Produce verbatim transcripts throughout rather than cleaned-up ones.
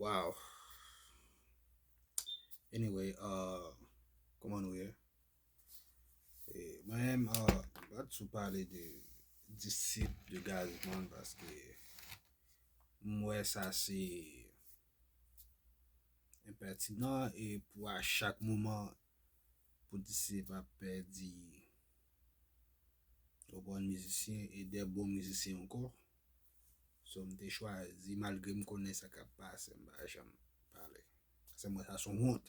Wow. Anyway, uh, kòman nou ye? E, mwen menm, uh, m pa t sou pale de disip de Gazzman paske m wè sa se enpètinan e pou a chak moman pou disip ap pèdi yon bon mizisyen e de bon mizisyen ankò. So, m te chwazi, malgre m konnen sa k ap pase, m pa janm pale. Paske mwen, sa se yon wont.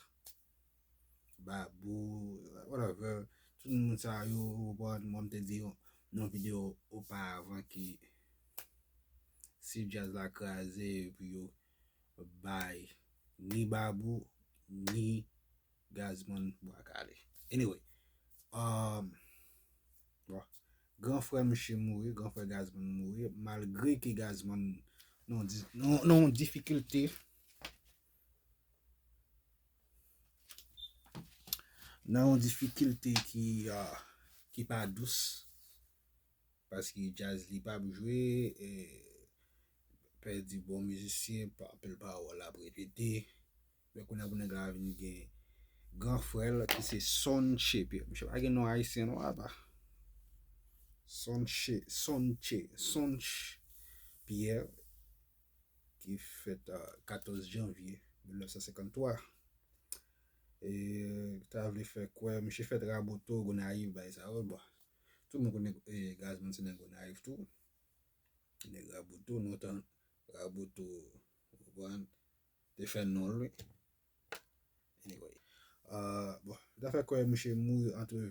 Babou, whatever. Tout moun sa yo, ou konprann, mwen, m te di yon, nan yon videyo oparavan ki si djaz la kraze, epi yo bay ni Babou, ni Gazzman bwa kale. Anyway, um, bon, gran frè misye mouri, gran frè Gazzman mouri, malgre ke Gazzman nan di- nan nan yon difikilte, nan yon difikilte ki, uh, ki pa dous, paske djaz li p ap jwe, e, pèdi bon mizisyen, pa- anpil pawòl ap repete. Men kounye a pou nèg la vin gen gran frè l ki se Sonche Pierre. Misye pa gen non ayisyen non apa. Sonche, Sonche, Sonche Pierre ki fèt, uh, katòz janvye mil nèf san senkanntwa. E ta vle fè kwè, misye fèt Raboto, Gonayiv, bay sa yo, bon. Tout moun konnen, e, Gazzman se nèg Gonayiv tou. Nèg Raboto, lontan Raboto, ou konprann, te fè non l, wi. Anyway. Uh, bon, ta fè kwè misye mouri antre,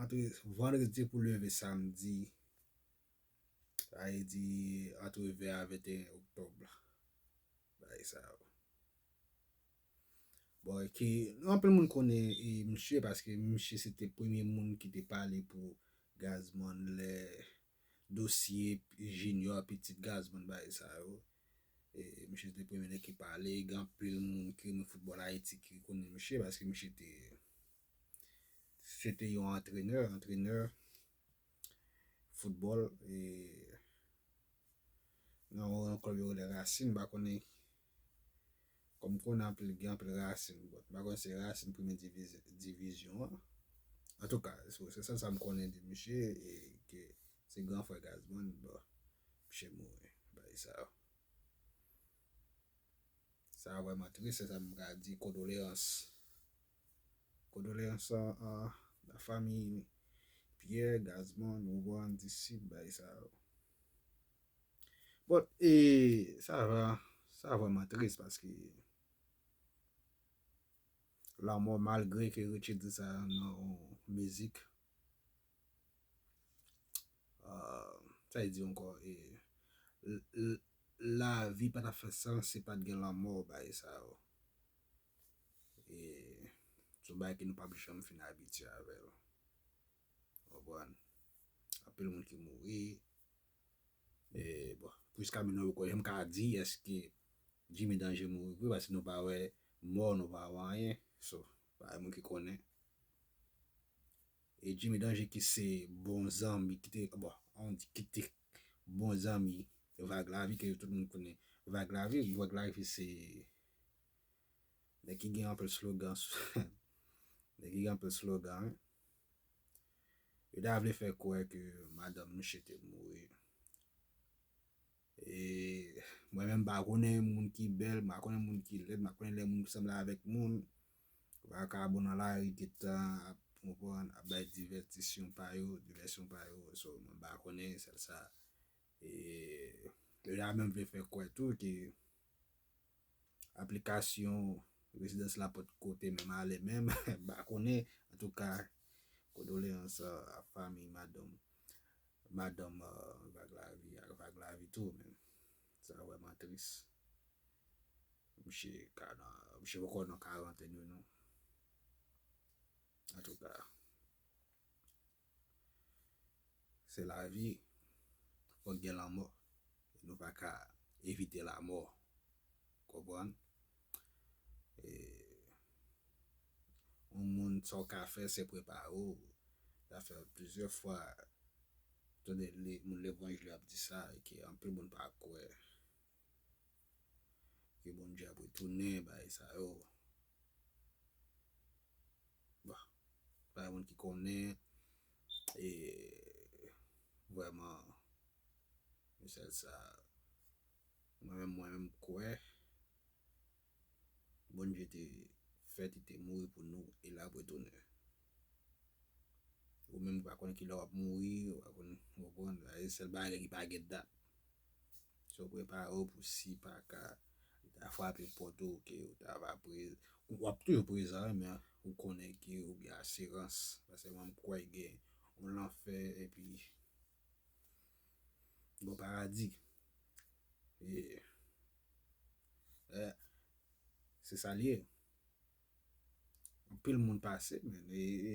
antre vandredi pou leve samdi. Sa vle di antre ven a venteyen oktòb la. Bagay sa yo. Bon, e ki, anpil moun konnen, e, misye, paske misye se te premye moun ki te pale pou Gazzman lè dosye Junior, pitit Gazzman, bagay sa yo. E, misye se te premye nèg ki pale, gen anpil moun ki renmen foutbòl Ayiti ki konnen misye, paske misye te, se te yon antrenè, antrenè foutbòl, e, nan yon klèb yo rele Racing, m pa konnen, kòm m konnen anpil, gen anpil Racing, but m pa konnen se Racing premye diviz- divizyon an. Antouka, se se sèl sa m konnen de misye, e ke se gran frè Gazzman, bon, misye mouri, bagay sa yo. Sa vrèman tris, se sa m ka di, kondoleyans. Kondoleyans an, an la fanmi Pierre, Gazzman, Rouan, disip, bagay sa yo. Bon, e sa va, sa vrèman tris paske lanmò, malgre ke Richie di sa nan yon mizik, uh, sa vle di ankò, e, l- l- lavi pa t ap fè sans si pa t gen lanmò, bagay sa yo. E se yon bagay ke nou p ap janm fin abitye avè l. Ou konprann? Anpil moun ki mouri. E, bon, jiska menm nou poko janm ka di èske Jimmy Danger mouri vre, paske nou pa wè mò, nou pa wè anyen. So, pa gen moun ki konnen. E Jimmy Danger ki se bon zanmi, ki te, bon, an di ki te bon zanmi Vag Lavi, ke tout moun konnen Vag Lavi. Vag Lavi se nèg ki gen anpil slogan. Nèg ki gen anpil slogan, wi. Yo ta vle fè kwè ke madanm misye te mouri. E mwen menm, m pa konnen moun ki bèl, m pa konnen moun ki lèd, m pa konnen lè moun sanble avèk moun. Vakabon nan lari gentan ap, konprann, ap bay divètisyon pa yo, divèsyon pa yo. So, mwen pa konnen sèl sa. E yo ta menm vle fè kwè tou ke aplikasyon rezidans la potko te menm ale menm, m pa konnen. Antouka, kondoleyans a fanmi madanm, madanm, uh, Vag Lavi ak Vag Lavi tou, men sa vrèman tris. Misye ka nan, misye poko nan karantèn yo non. Antouka, se lavi. Fòk gen lanmò. Nou pa ka evite lanmò. Konprann? E yon moun, sa w ka fè, se prepare w. Sa fè plizyè fwa, tande moun levanjil yo ap di sa, e ke anpil moun pa kwè ke bon Djab retounen, bagay sa yo. Bon, pa gen moun ki konnen, e vrèman, mesaj sa, mwen menm, mwen menm, m kwè Bondye te fè li te mouri pou nou, e l ap retounen. Ou menm ou pa konn kilè w ap mouri, ou pa konn, ou konprann, e sèl bagay ki pa gen dat. So, prepare w pou si pa ka, li ta frape pòt ou, ke ou ta va pre-, w ap toujou prezan, men ou konnen ke ou gen asirans, paske mwen m kwè gen yon lanfè, epi yon paradi. E, e, se sa l ye. Anpil moun pase, men, e, e,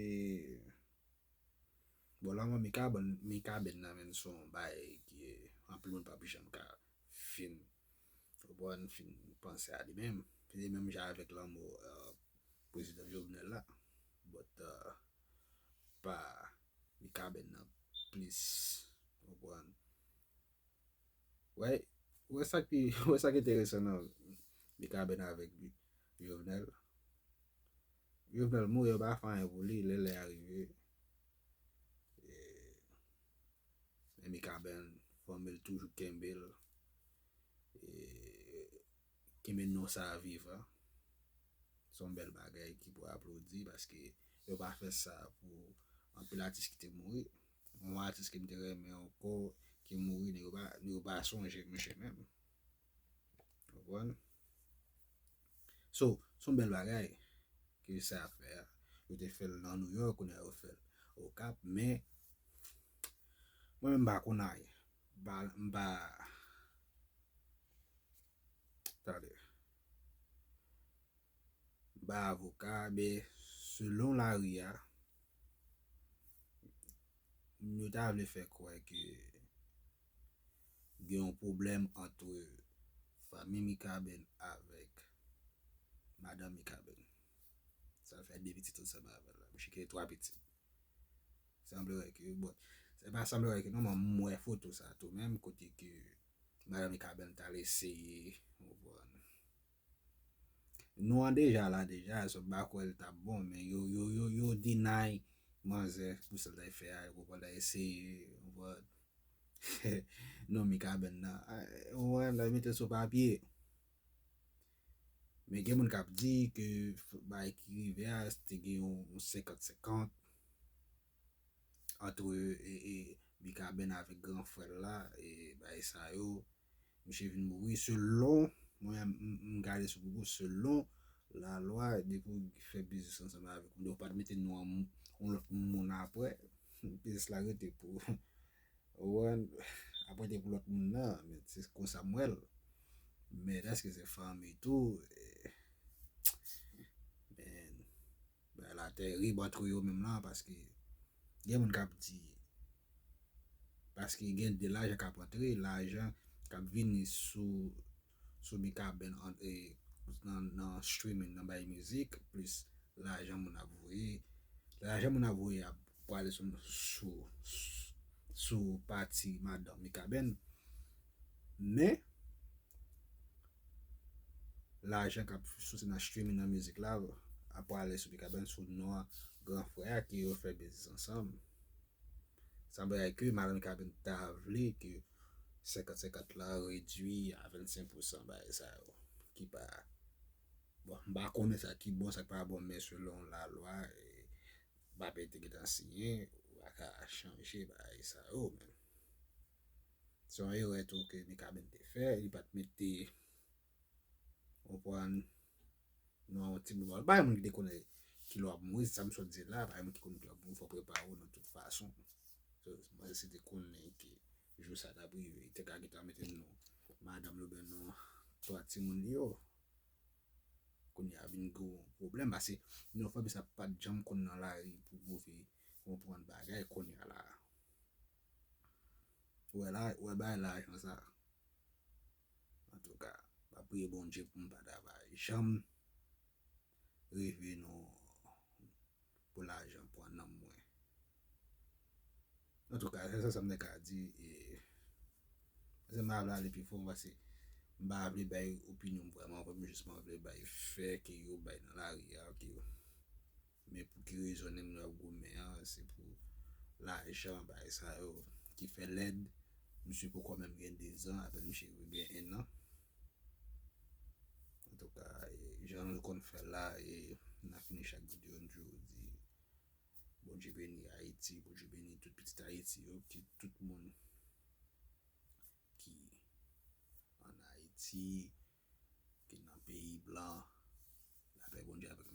bon, lanmò Mikaben, Mikaben nan, men, se yon bagay ki anpil moun p ap janm ka fin, konprann, fin panse a li menm. Se menm jan avèk lanmò, euh, prezidan Jovenel la. But, euh, pa Mikaben nan plis, konprann. Wè, wè sa ki, wè sa ki enteresan nan Mikaben avèk Jovenel. Jovenel mouri, yo pa fè anyen pou li, lè lè a rive. E, men Mikaben, fanmi l toujou kenbe l. E, kenbe non sa a vivan. Se yon bèl bagay ki pou aplodi, paske yo pa fè sa pou anpil atis ki te mouri. Yon atis ke m te renmen ankò ki mouri, nèg yo pa, nèg yo pa sonje misye menm. Konprann? So, se yon bèl bagay ke sa ap fè a. Yo te fè l nan New York, kounye a yo fè l Okap, men mwen menm m pa konn anyen. M pa, m pa, tande. M pa avoka, men selon lari a, yo ta vle fè kwè ke gen yon pwoblèm ant fanmi Mikaben avèk madanm Mikaben. Sa fè de pitit ansanm avè l la. Misye gen twa pitit. Sanble wè ke, bon, se pa sanble wè ke, non, mwen m wè foto sa tou menm, kote ke madanm Mikaben t al eseye, ou konprann. Non an deja la deja, so m pa kwè l t ap bon, men yo, yo, yo, yo deny manzè pou sa l t al fè a, ou konprann, l al eseye, ou konprann. Non Mikaben nan, a, ou konprann, l al mete sou papye. Men gen moun k ap di ke f-, bagay ki rive a, te gen yon, yon senkant senkant ant, e, e, Mikaben avèk gran frè l la, e bagay sa yo. Misye vin mouri selon, mwen, m, m gade sou Google, selon lalwa, depi w fè biznis ansanm avèk moun, ou pa t mete non an m-, yon lòt moun apre, biznis la rete pou, ou konprann, apre te pou lòt moun nan, men se konsa m wè l. Men èske se fanmi tou? E, men, bagay la tèrib ant yo menm lan, paske gen moun k ap di, paske gen de lajan k ap antre, lajan k ap vini sou, sou Mikaben an, e, nan, nan streaming, nan bay mizik, plis lajan moun ap voye. Lajan moun ap voye ap prale sou, sou, sou pati madanm Mikaben. Men, lajan k ap soti nan streaming nan mizik la ap prale sou Mikaben sou non an gran frè a ke yo fè biznis ansanm. Sanble ke madanm Mikaben ta vle ke senkant senkant la redui a vennsenk pousan bagay sa yo. Ki pa, bon, m pa konnen sa ki bon, sa ki pa bon, men selon lalwa, e, papye te gentan siyen, ou pa ka chanje bagay sa yo, men. Se yon erè tou ke Mikaben te fè, li pa t mete, ou konprann, non an yon ti moman. Pa gen moun ki te konnen kilè w ap mouri, se sa m sot di la, pa gen moun ki konnen kilè w ap mouri, fò w prepare w nan tout fason. So, mwen si te konnen ke jou sa t ap rive, li te ka gentan mete non madanm li oubyen non twa timoun li yo. Kounye a vin gen yon pwoblèm, paske non fanmi sa pa t janm konn nan lari pou move konprann bagay kounye a la. Ou wè la, ou wè bagay lajan sa. Antouka, m ap priye Bondye pou m pa ta va janm rive non pou lajan pran nanm mwen. Antouka, se sa m te ka di, e, se m ap ale pi fon, paske M pa vle bay opinyon m vrèman, vrèman, jis mwen vle bay fè ke yo bay nan lari a, ke yo. Men pou ki rezon nèg yo ap goumen an, se pou lajan, bagay sa yo ki fè lèd. Misye poko menm gen dezan, apèn misye gen ennan. Antouka, e, jan nou konn fè la, e, n a fini chak videyo, n toujou di, Bondye beni Ayiti, Bondye beni tout pitit Ayiti yo, ki tout moun ki ann Ayiti, ki nan peyi blan, lapè Bondye avèk